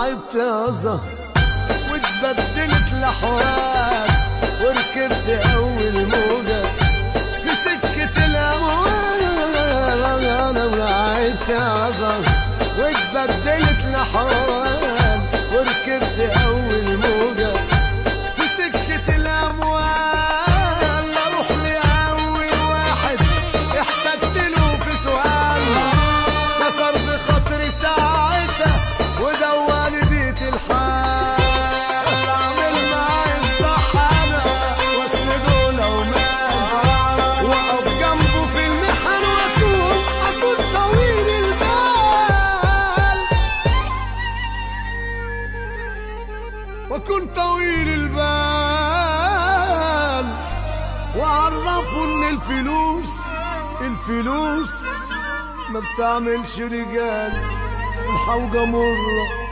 لعبت أزهر واتبدلت الأحوال، وركبت أول موجة في سكة الأموال. ولعبت أزهر واتبدلت الأحوال، وركبت أول موجة في سكة الأموال. أروح لأول واحد احتجت له في سؤال، كسر بخاطري ساعتها وده والدية الحال. أعمل معاه الصح أنا وأسنده لو مال، وأقف جنبه في المحن وأكون طويل البال، وأكون طويل البال، وأعرفه إن الفلوس الفلوس ما بتعملش رجال، والحوجة مرة.